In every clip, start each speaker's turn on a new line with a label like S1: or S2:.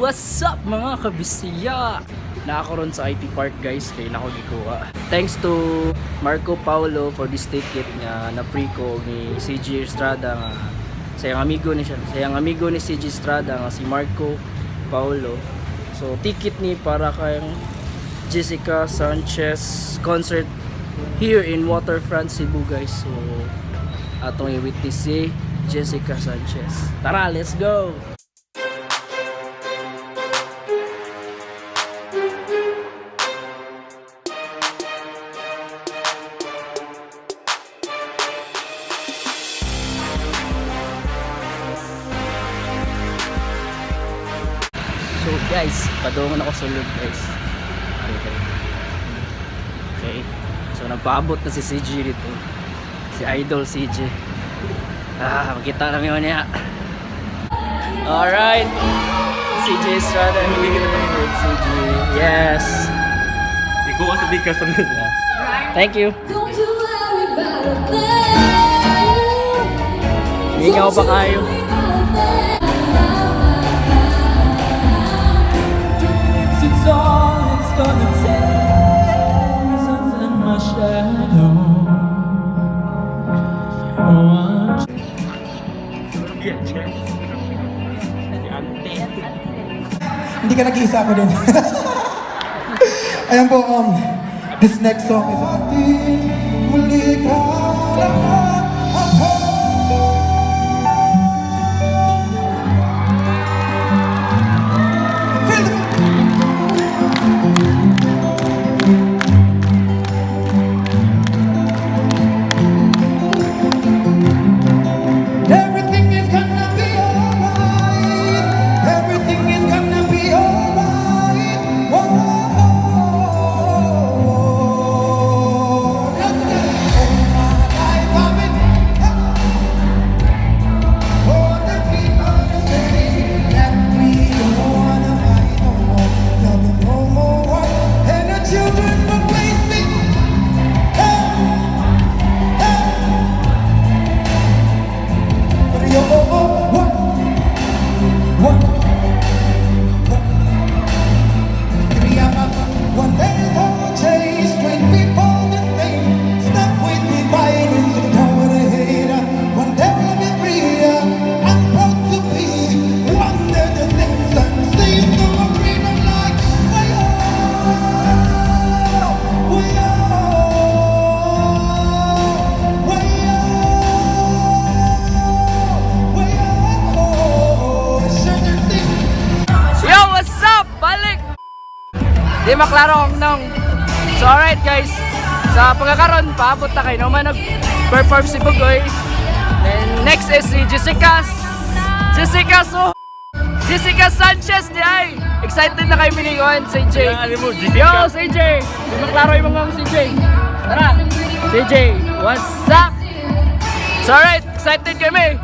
S1: What's up, mga kabisiya? Naa ko ron sa IT Park, guys, kay nako gikuha. Thanks to Marco Paulo for this ticket nga na-free ko ni CJ Estrada nga sayang amigo ni siya. Sayang amigo ni CJ Estrada nga si Marco Paulo. So ticket ni para kay Jessica Sanchez concert here in Waterfront Cebu, guys. So atong i-witness si Jessica Sanchez. Tara, let's go! So guys, padungon ako sulod, guys. Okay. Okay. So nagpaabot na si CJ dito. Si Idol CJ. Ah, makita lang yun niya. Alright. CJ Estrada here with CJ. Yes.
S2: Ikaw sa di ka sa
S1: Thank you.
S3: Don't you worry about a thing.
S1: Ikaw pa kayo.
S4: It's all it's gonna take. Something my shadow. Oh, I'm
S5: Hindi ka nag-iisa, ako din. Ayan po, this next song is Muli ka naman ako. Feel the Everything is gonna be alright. Everything is gonna be alright. Oh, oh, oh. All my life I've been for the people to say that we don't wanna fight no more. There'll be no more war, and the children will play sing. Hey, hey. Three, oh, oh, one, one, one. Three, one day for chase, straight people the same. Stop with the violence and power to hate. One day we'll be free. I'm proud to be under the same sun. See the freedom like we are, we are, we are, we are.
S1: Yo, what's up? Balik! Di maklaro ang nong. So alright guys, sa pagkakaroon, paabot na kayo naman nag-perform si Bugoy. Then next is si Jessica Jessica So Jessica Sanchez di ay. Excited na kayo miningon, CJ.
S2: Alam mo, Jessica.
S1: Yo, CJ! Di maklaro yung mga CJ. Tara! CJ, what's up? So alright, excited kami.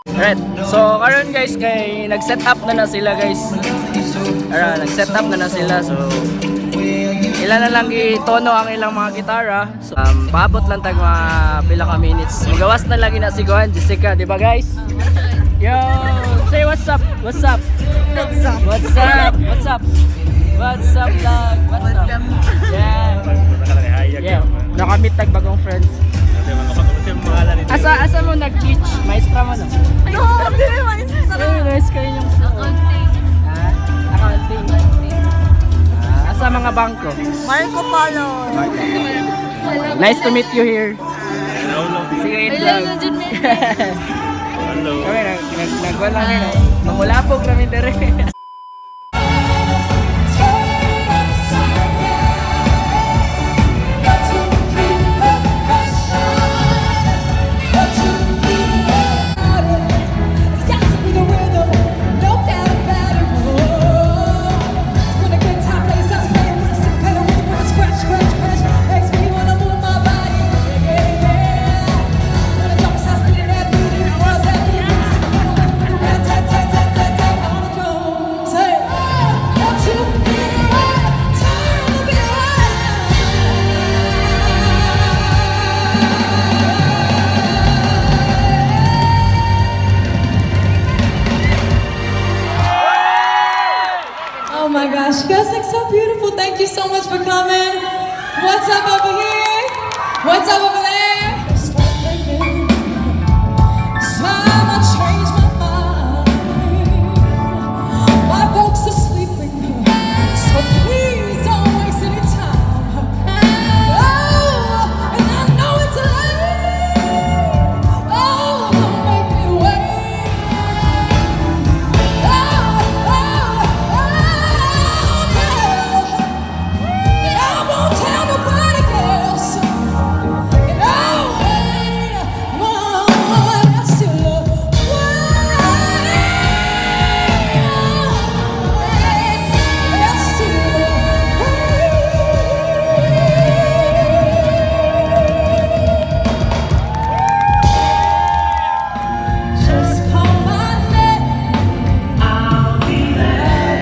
S1: Alright, so karon guys kay nag-set up na na sila, guys. Ara, nag-set up na na sila, so ilan na lang itono ang ilang mga gitara. So, paabot lang tag mga pila ka minutes. Magawas na lagi na si Gohan, Jessica, di ba guys? Yo, say what's up? What's up? What's up? What's up? What's up? What's up, vlog? What's up? Yeah. Yeah. Nakamit tag bagong friends. Asa asa mo nag-teach? Maestra mo no?
S3: No, hindi naman.
S1: Eh, nice kayo yung
S3: Accounting.
S1: Ha? Accounting. Ah, asa mga bangko?
S3: Marco Polo.
S1: Nice to meet you here. See you in
S3: Hello,
S1: vlog.
S3: nandiyan may.
S2: Hello.
S1: Kami nag nag nagwala kami na. Mamulapog kami dere.
S4: It's got to be the rhythm, no doubt about it. Whoa. When a good time plays, I play with a syncopated rhythm, with a scratch, scratch, scratch. Makes me wanna move my body. Yeah. When the drummer starts spinning that beat, the world's that beat, with a syncopated rhythm, with a rat tat tat tat tat tat on the drum. Gosh, you guys look so beautiful. Thank you so much for coming. What's up over here? What's up over there? Start thinking. It's time I changed my mind. My folks are sleeping, so please don't waste any time. Oh, and I know it's late. Oh, don't make me wait. Oh, girl. And I won't tell nobody else. And I'll wait. Oh, I still wait. I still wait. Just call my name. I'll be there.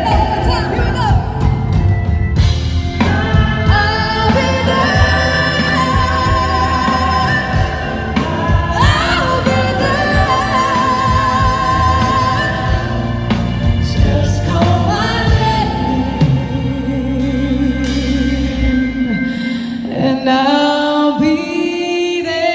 S4: One more time, here we go. I'll be there. I'll be there. Just call my name, and I'll be there.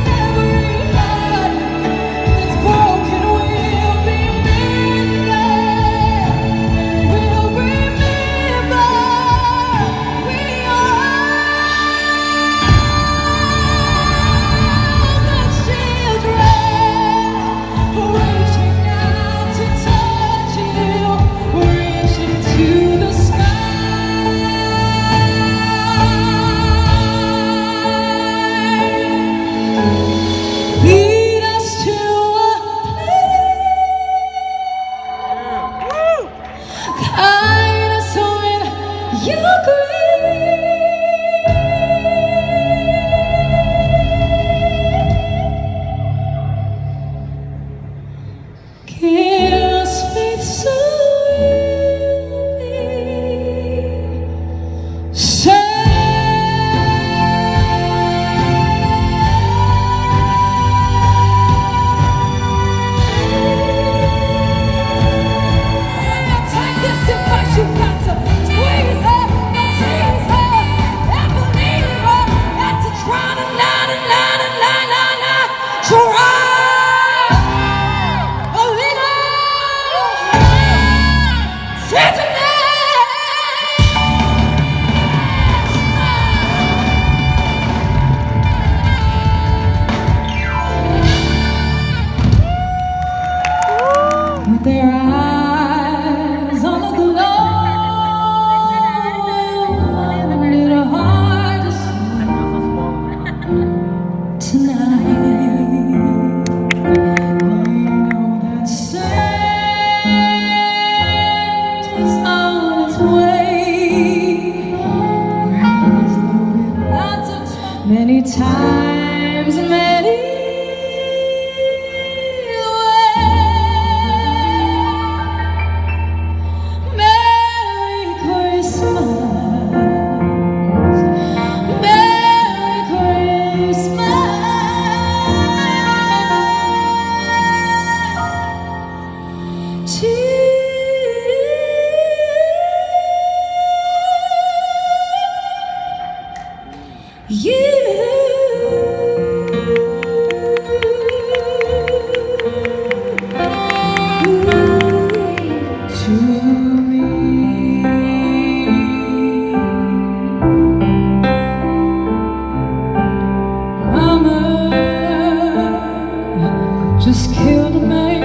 S4: Every heart that's broken will be mended. We'll remember we are all God's children, reaching out to touch you, reaching to the sky. Lead us to a place. Guide us with your grace. Give us faith so we'll be saved. Take this advice, you got to squeeze her, don't tease her, and believe her. Not to try to lie, to lie, to lie, lie, lie. Try a little tenderness. With their eyes on the glow, find it hard to sleep tonight. They know that Santa's on his way. He's loaded lots of many times, many ways. Merry Christmas. Merry Christmas to you. To me. Mama just killed a man.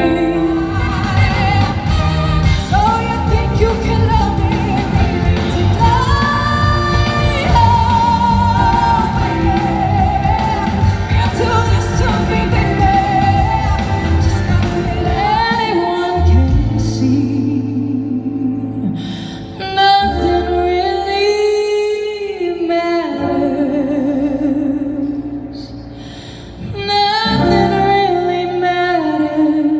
S4: So you think you can love me, baby, today? Oh, baby, can't do this to me, baby. Just gotta let anyone can see. Nothing really matters. Nothing really matters.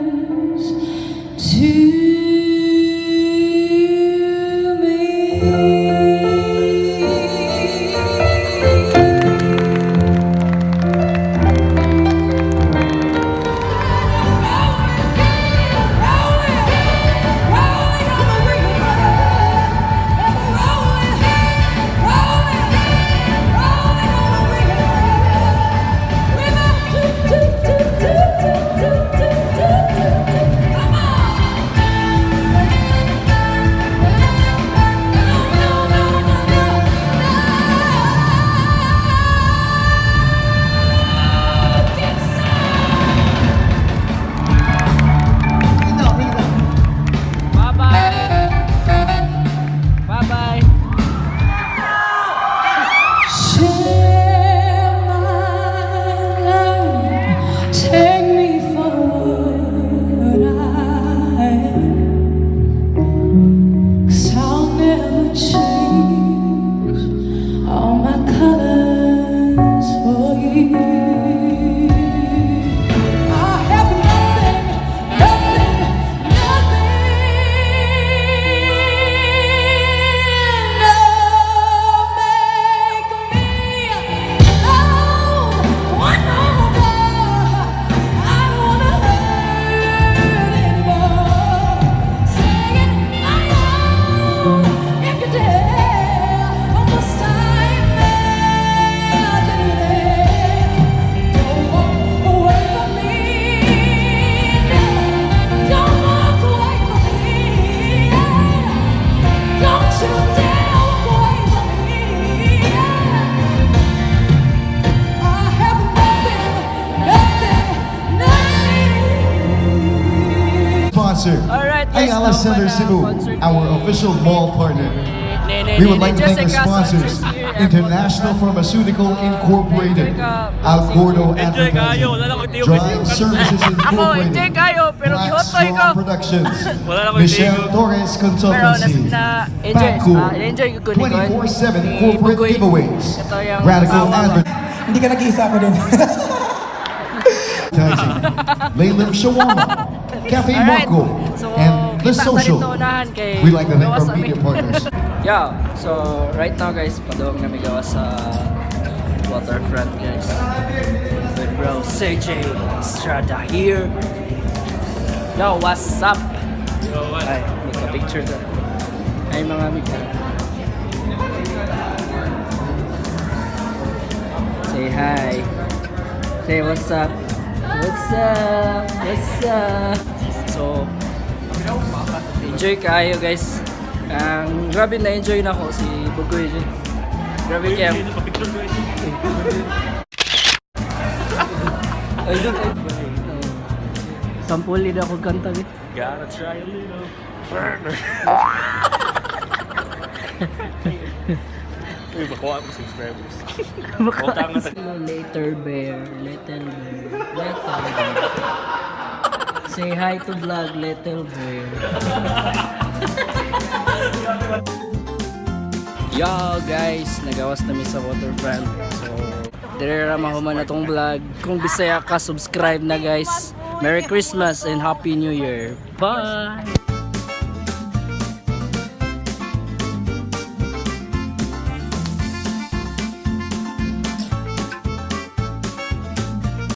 S5: sponsor,
S1: Alright, guys,
S5: Ayala
S1: now
S5: Center
S1: pala
S5: Cebu,
S1: concert
S5: our official mall partner.
S1: ni
S5: We would like to thank our
S1: Jessica
S5: sponsors,
S1: Sanchez here at
S5: International Pharmaceutical Incorporated,
S1: Enjoy ka,
S5: Alcordo
S2: Enjoy kayo. Wala lang
S5: Advertising,
S2: ko tiyo.
S5: Drive Services
S1: Ako, enjoy
S5: Incorporated,
S1: kayo, pero
S5: Black
S1: gihotoy ko.
S5: Straw Productions,
S2: Wala lang ko
S5: Michelle
S2: tiyo.
S5: Torres
S1: Pero
S5: Consultancy,
S1: na enjoy,
S5: Baku,
S1: enjoy ko ni
S5: 24/7 Corporate
S1: Bugoy.
S5: Giveaways,
S1: Ito yung
S5: Radical
S1: awa ba?
S4: Hindi ka nag-iisa, ako din.
S5: Advertising, Leyland Shawarma, Cafe
S1: Alright.
S5: Marco,
S1: So,
S5: and The
S1: kita ta
S5: Social.
S1: dito unahan kay
S5: We'd like to thank
S1: gawas
S5: our
S1: ami.
S5: media partners.
S1: Yeah, so right now, guys, padung na mi gawas sa waterfront, guys. With bro CJ Estrada here. Yo, what's up?
S2: Yo, what?
S1: Ay, magka-picture ta. Ay, mga amiga. Say hi. Say what's up. What's up? What's up? So, enjoy kayo, guys. Ang grabe na enjoy na ako si Bugoy. Grabe kaya.
S2: Pa-picture ko ito.
S1: Ay, doon. Ay, sampuli na ako kanta. Eh.
S2: Gotta try a little. Uy, makuha ko subscribers. Utang na sa
S1: Later bear, little bear, little bear. Say hi to vlog, little bear. Yo guys, nagawas na mi sa waterfront. So, dire ra mahuman na tong vlog. Kung Bisaya ka, subscribe na, guys. Merry Christmas and Happy New Year. Bye!